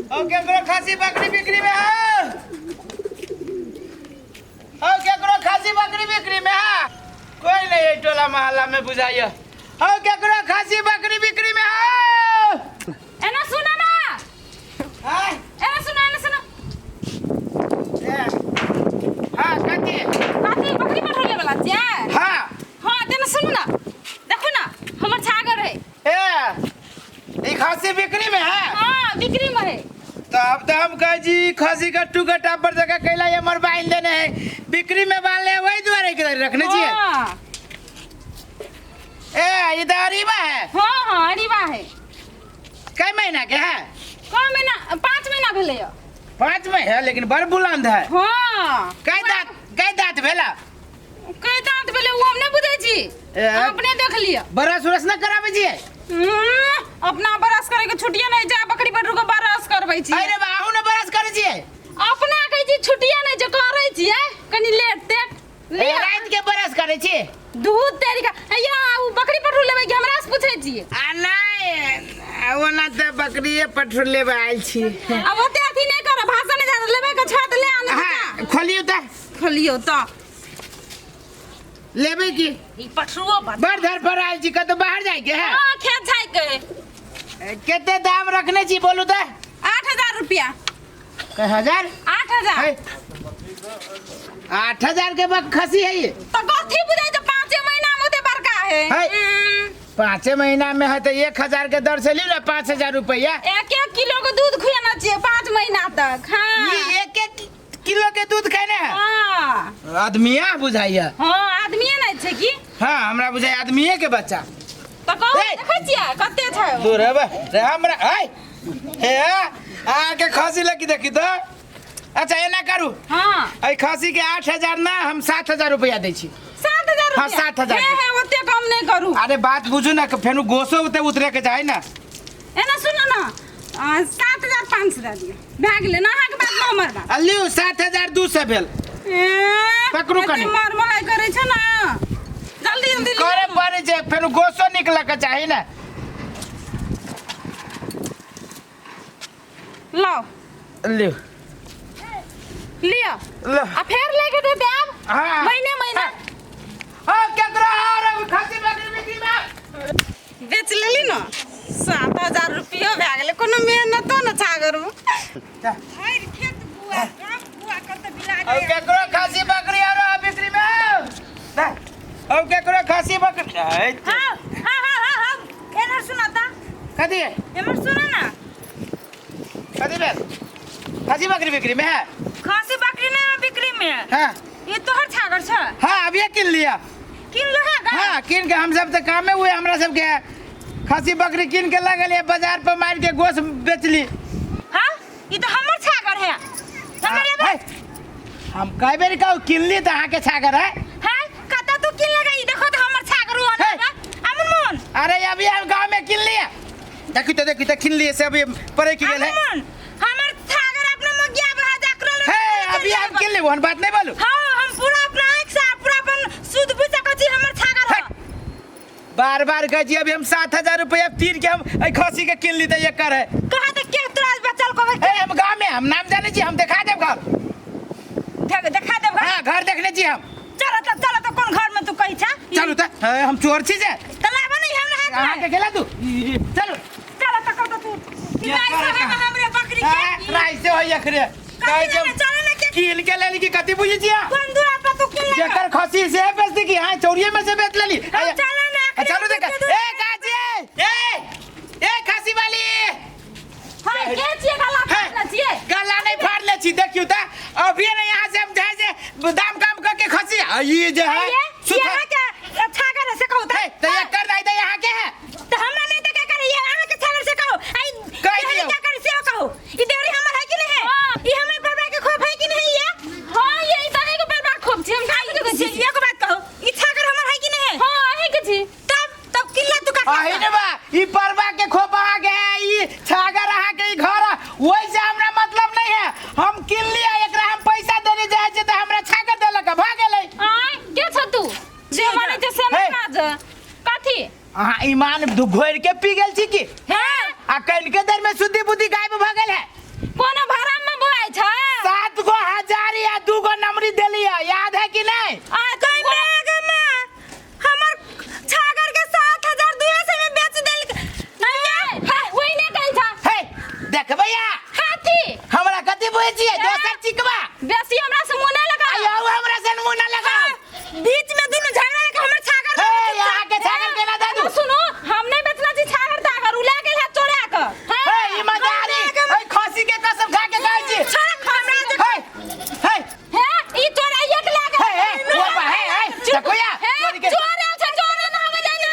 ओ केकरो खासी बकरी बिक्री में है? ओ केकरो खासी बकरी बिक्री में है? कोई नहीं है टोला मोहल्ला में बुझाइए। ओ केकरो खासी बकरी बिक्री में है? एना सुनो ना। हाँ? एना सुनो, एना सुनो। ए, हाँ, कथी? कथी बकरी पठौले वाला छियै? हाँ। हाँ, तेना सुनू ना, देखू ना, हमर छागर है। ए, ई खस्सी बिक्री में है? हाँ, बिक्री में है। तो अब तो हम कहे जी खस्सी का टू का पर जगह कैला ये मर बांध देने है, बिक्री में बांध ले, वही द्वारे के रखने चाहिए। हाँ। ए, ये तो अरीबा है। हाँ, हाँ, अरीबा है। कई महीना के है? कई महीना? 5 महीना भेलै यऽ। 5 महीना है, लेकिन बड़ बुलंद है। हाँ। कई दांत, कई दांत भेला? कई दांत भेलै ओ हम नहि बुझै छी। ए, अहाँ अपने देख लिअ। बरस उरस न कराबै छियै? अपना बरस करे के छुट्टिए नहि छै, बकरी पटरू के बरस करबै छी। अरे बा, अहूँ न बरस करै छियै? अपना कहै छी छुट्टिए नहि छै, करै छियै कनि लेट तेट। ए, लिअ। राति के बरस करै छी? दूध तेरी का या उ बकरी पटरू लेबै कि हमरा से पूछै छियै? आ नहि, ओना तऽ बकरिए पटरू लेबै आयल छी। अब ओते अथी नहि करब, भाषण नहि जादा लेबै के छत ले आने। हाँ, खोलियौ तऽ। खोलियौ तऽ। लेबै की? ई पटरुओ पर बड़ धर पर आयल छी, कतौ बाहर जाय के है? हाँ, खेत जाय के है। ए, कते दाम रखने छी बोलू तऽ? 8000 रुपया। कै हजार? 8000। है। 8000 के बक खसी है ये। तो कथी बुझाई छै 5 महीना में ओते बड़का है। है। 5 महीना में है तो 1000 के दर से ली ना 5000 रुपया। 1-1 किलो के दूध खुआना चाहिए 5 महीना तक। हाँ। ये 1-1 किलो के दूध खाने है? हाँ। आदमिया बुझाइया। हाँ, आदमिये नहीं छै की? हाँ, हमरा बुझाइ आदमिये के बच्चा। तो कहू, ए! देखै छियै कते छै? दूर है बे, रे हमरा, ऐ! हे, आ के खसी लगी देखी तो। अच्छा, एना करू। हाँ। ऐ खसी के 8000 ना, हम 7000 रुपया दै छी। 7000 हाँ, रुपया? 7000। हे, हे, ओते कम नहीं करू। अरे बात बुझू ना, फेनु गोसो उते उतरे के चाही ना। एना सुनू ना, 7500 दए दियौ। भए गेलै ना अहाँके बात, ना हमर बात। आ लिउ, 7200 भेल। ए, पकड़ू एते कनी। मार मलाइ करै छै ना। जल्दी जल्दी लिअ करे ना। पड़ै छै, फेनु गोसो निकलऽ के चाही ना। लाओ। लिउ। लिअ। लो। आ फेर लेके दे देब। हाँ। महीने महीना। हाँ, केकरो और अभी खसी बकरी बिक्री में। बेच लेली ना, 7000 रुपयो भए गेलै, कोनो मेहनतो न छागर में। भरि खेत गुआ, गाम गुआ कतऽ बिला अब गेल। केकरो खसी बकरी और बिक्री में। ना, अब केकरो खसी बकरी। ऐ, हाँ, हाँ, हाँ, हाँ, हाँ, एनहर सुना ता। कथी? एमहर सुना ना। कथी भेल? खसी बकरी बिक्री में है? खसी बकरी नहीं है बिक्री में। हाँ। ये तोहर छागर छ? हाँ, अभी किन लिया। किन लो है गा? हाँ, किन के हम सब तो कामे हुए हमरा सब के। खसी बकरी किन के लगल है बाजार पर मार के गोश्त बेचली। हाँ, ये तो हमर छागर है। हमर हाँ, है। हम कई बेर कहू किन ली तो अहाँ के छागर है। हाँ, कतऽ तू किन लगा? ई देखो तो हमर छागर हुआ है। ना। अमन मोन। अरे अभी हम गांव में किन लिया। देखी तो, देखी तो किन लिए से अभी परे की गेल है। अमन मोन, हमर छागर अपना मगिया बहा जाकरल। हे, अभी हम किन लिए, ओहन बात नहीं बोलू। हाँ, हम पूरा अपना आँख से पूरा अपन शुद्ध बुझ सकै छी हमर छागर है। बार बार कह छी अभी हम 7000 रुपया तीर के हम एहि खसी के किन ली तो एकर है। कहा तो के तोरा बचल को? ए, हम गांव में हम नाम जाने छी, हम देखा देब घर। देखा देब घर? हाँ, घर देखने छी हम। चलो तो, चलो तो, कोन घर में तू कही छा? चलू तो, हाँ, हम चोर छी जे। तो लाबो नहीं हम नहा अहाँ के खेला तू। चलू। चलो तो, कहो तो तू। कि ये राई से करे है कहाँ? हमरे बकरी के? हाँ, राई से होई अखरे। कथी कहै लेने? छै, चलो ना के। कीन के लेली की कथी बुझै छी अहाँ? कोन दूरा पर तू कीन लेलक? जेकर खसी से बेच दी की? हाँ, चौरिये में से बेच लेली। हम चलो ना, अखरे चलू देख। दूध के दूध। ए, काची! ए, ए, खसी वाली! हाँ, के छियै गला हे, फाड़ले छियै? गला नहीं फाड़ले छी, देखियौ त। अभी ने यहाँ से हम जाय से दाम कम करके खसी। आ, ये जे है, ये, सुथा- यहाँ के छागर से कहू त। हे, त एकर नहीं त यहाँ के है। त हमरा नहीं त के करे, ये अहाँ के छागर से कहू। आई, कहि देहरी दियौ। क्या करे से कहू। ई देहरी हमर है कि नहीं है? ई हमर परवा के खोप है कि नहीं ये? हाँ, ये ई त अहीं के परवा के खोप छी, हम का बुझै छी? एगो बात कहू, ई छागर हमर है कि नहीं है? हाँ, अहीं के छी। तब किल्ला तू का अही ने बा, ई परवा के खोप अहाँ के है, ई छागर अहाँ के, ई घर है, ओहि से हमरा मतलब नहीं है। हम किन लिया, एकरा हम पैसा देने जाय छै त हमरा छागर देलक, भ गेलै। आय, के छ तू? जे मानै छै से हे। नहि बाज। कथी? अहाँ ईमान घोरि के पी गेल छी की? हे? आ कनिके देर में शुद्धि बुद्धि गायब भ गेल है। देखबै या हाथी हमरा कथी बुझै छियै दोसर चिकबा बेसी हमरा से मुंह ना लगा आयो हमरा से मुंह ना लगाओ बीच में दुनु झगड़ा के हमर छागर हे यहाँ के छागर केना दे दू सुनो हम नहीं बेचना छी छागर तागर उ ले गेल है चोरा के हे ईमानदारी हे खसी के कसम खा के कहै छी छोड़ा हमरा जे हे हे हे ई चोरा एक लाख हे हे ओ बा हे हे देखो या चोरी के चोर आयल छै चोर ना आवे जाय ने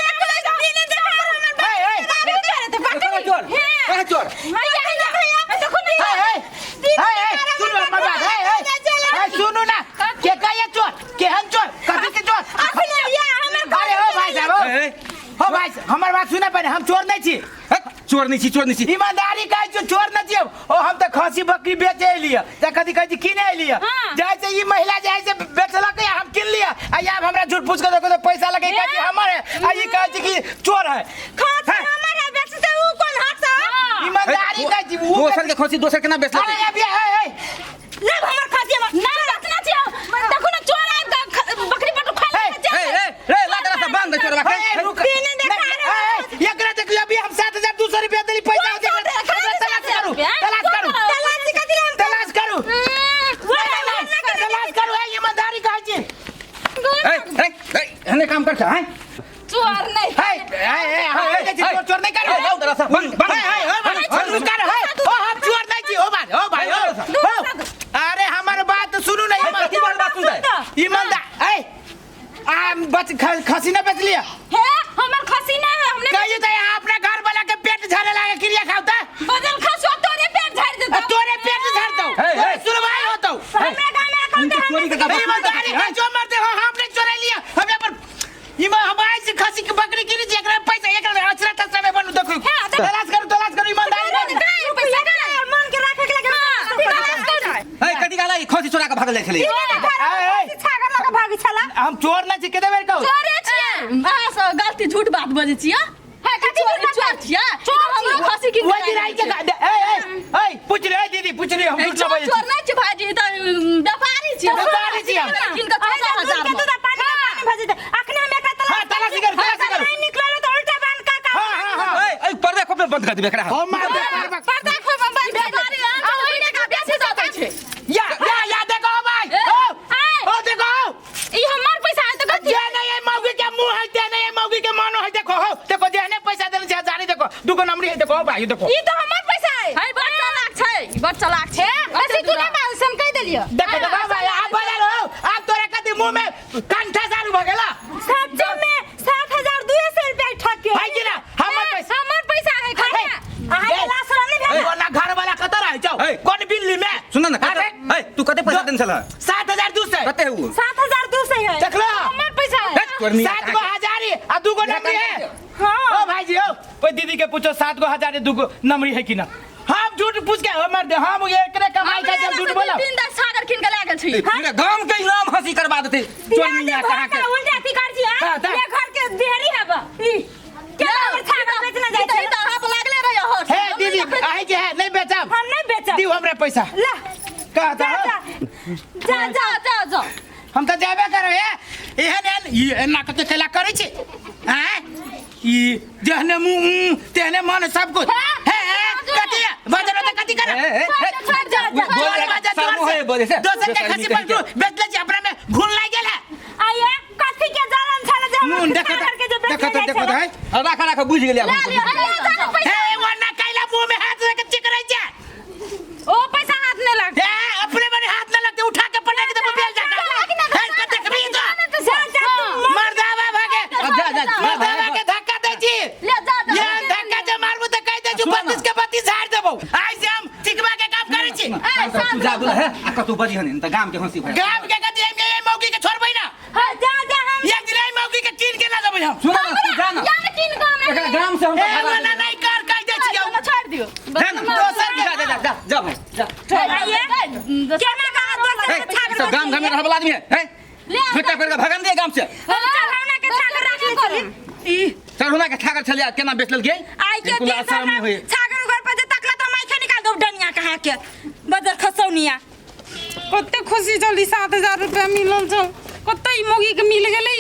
दिने देखा हमर हे हे बाप कहाँ चोर कहाँ चोर भैया देखो हे ना हे हे हे सुनो हमर बात हे हे हे सुनू ना के कहिए चोर केहन चोर कथी के चोर अखने भैया हमर अरे हो भाई साहब हो। ए, हो भाई साहब, हमर बात सुने पहले हम चोर नहीं छी हट, चोर नहीं छी चोर नहीं छी ईमानदारी कहै छी चोर नहीं छी ओ हम तऽ खसी बकरी बेचे एलियै तऽ कथी कहै छी किने एलियै हाँ। जाइ छै ई महिला जाइ छै बेचलक या हम किन लिअ आ आब हमरा झूठ पूछ के देखो तऽ पैसा लगे कहै छी हमर है आ ई कहै छी कि चोर है खास हे। हमर है बेचते उ कोन हाथ से ईमानदारी कहै छी उ दोसर के खसी दोसर के ना बेच अरे अभी हे हे ले हमर खासी हमर ना बेचना छी देखो ना चोर आबि के बकरी पटु खा हे, ले ए ए रे ला जरा सा बांध दे चोरवा के हे, रुक तीन देखा नहीं, हे, हे, एकरा देखियो अभी हम 7200 रुपया देली पैसा होते तलाश करू तलाश करू तलाश कथी हम तलाश करू तलाश करू हे ईमानदारी कहै छी ए ए ए हने काम कर हैं चोर नहीं हे हे हे हम नहीं छी चोर चोर नहीं करू ए, लाओ जरा सा बंद बंद हे हे हे भाई, रुक कर हे ओ हम चोर नहीं छी ओ भाई ओ भाई ओ ओ। अरे हमर बात सुनू नहीं कथी बात बात सुनतै ईमानदार ए आम बच खसी ना बेच लिया हे हमर खसी ना है हमने कहिए तो यहाँ अपना घर वाला के पेट झाड़े लागे क्रिया खाओ ता बदल खसो तोरे पेट झाड़ देता तोरे पेट झाड़ दो हे, हे। सुनवाई होतो हमरा गांव में अकल इनके चोरी के का ईमानदारी का जो मरते हो हमने चोरा लिया हमरा पर इमा हम आज से खसी के बकरी गिरी छी एकरा पैसा एकरा अचरा तचरा में बनू देखो हाँ, तो- तलाश करू तलाश करू ईमानदारी पैसा मन के राखे के लगे ए कथी कहला ई खसी चोरा के भागल जाइ छलै छागर लगा भागी छला हम चोर ना छी केते बेर कहू चोरे छियै अहाँ सब गलती झूठ बात बजै छियै है कथी चोर चोर छियै चोर हमरो खसी किन ओहि दिन आई के ए ए ए पूछ रे दीदी पूछ रे हम झूठ ना चोर बजै चोर छी नहि छी भाईजी तऽ व्यापारी छियै व्यापारी छियै हम। किन कऽ 14,000 के दूध पानी के पानी भजे दे अखने हम एकरा हाँ, तलाशी करू, तलाशी करू। नहीं निकलल तो उल्टा बांध का का हां हां हां ए ए पर्दा खोप में बंद कर देबे एकरा हम मार दे मार पर्दा खोल बंद कर व्यापारी आ ओहिने का बेसी दऽ दै छै या या या देखो भाई ए, ओ ए। ओ देखो ई हमर पैसा है तो कथी जे नहीं है मौगी के मुंह है ते नहीं है मौगी के मानो है देखो हो देखो जे ने पैसा देने छै हजारी देखो दुगो नंबरी है देखो भाई देखो ई तो हमर पैसा है है बड़ चलाक छै बड़ चलाक छै वैसे तू नहीं माल से हम कह देलियो देखो देखो भाई आप बाजार हो आप तोरा कथी मुंह में कंठा सारू भ गेला सच में 7200 रुपया ठक के है कि ना हमर पैसा हमर पैसा है खाना अहाँ के लाश नहीं भेल कोना घर वाला कत रहे छौ है। कोन बिल्ली में सुन न अरे, कते ए तू कते पैसा देने छला 7200 कते है उ 7200 है देखलो हमर पैसा है हट, चोरनी सात गो हजारी आ दूगो नंबरी है हां ओ भाईजी ओ ओइ दीदी के पूछो सात गो हजारी दूगो नंबरी है कि ना हम झूठ पूछ के हमर दे हम एकरे कमाई का जब झूठ बोला तीन दस छागर किन के लए गेल छी पूरा गाम के नाम हंसी करवा देते चोरनी कहाँ के उल्टा अथी कर छी हाँ, ता- ये घर के देहरी है बा ई के हमर छागर बेचना ई जाइ तऽ छै ई तऽ अहाँ पर लागले रहै हर हे दीदी आही के है नहीं बेचब हम नहीं बेचब दियो हमरा पैसा ला कह जा ता जा जा जा जा जा हम तऽ जाबे करब हे एहन एहन ई एना कते कैला करै छै आँय ई जेहने मुँह ऊँ, तेहने मन सब कुछ हे हे कथी है? बजरो तऽ कथी करब ए, ए, ए, छोड़ जा जा बोल जोर बाजा जोर सामो से है बोले से दोसर के दोसर खसी आदमी पर बेचले छी अपना में घुन लागि गेल है आइए कथी के जलन छल जे हमर मुँह देखो छागर के जे देखो बेचने तो जाइ देखो तो छल है राख राख बुझ गेलियै आब हम। हे वरना कैला मुँह में हाथ रख के चिकरै छै ओ पैसा हाथ नहीं लग हे अपने मने हाथ न लगते उठा के पटक देबो बेल जाके हे कते देखबी तो जा जा तू मर्दावा भागे अब जा जा जा मर्दावा के धक्का दै छी ले जा जा ये धक्का जे मारबू तऽ कहि दै छी सुन ना। 32 के 32 झाड़ देबौ आइ से हम चिकबा के काम करै छी तू जा बोले हे आ कतौ बजी हन तऽ गाम के हंसी भए गाम के कथी हम ये मौगी के छोड़बै ना हाँ, जा जा हम एक दिन एहि मौगी के कीन के ना देबै हम सुन ना तू जा ना यार किन के हमरा एकरा गाम से हम ए वरना नहीं कर कहि दै छी ओना छोड़ दियो जा ना दोसर के जा जा जा जा जा भाई जा आइए केना कहा दोसर हे के छागर सब गाम घर में रहऽ वाला आदमी है हे ले आ झूठा करके भगन दिए गाम से हम चढ़ौना के छागर राख ले छली ई चढ़ौना के छागर छलिया केना बेच लेल गेल आई के बिल्कुल दिन आसाम हमरा होय छागर उगर पर जे तकला तो हम आइखे निकाल दो डनिया कहाँ के बदर खसौनिया कते खुशी छली 7000 रुपया मिलल छल कते ई मौगी के मिल गेलै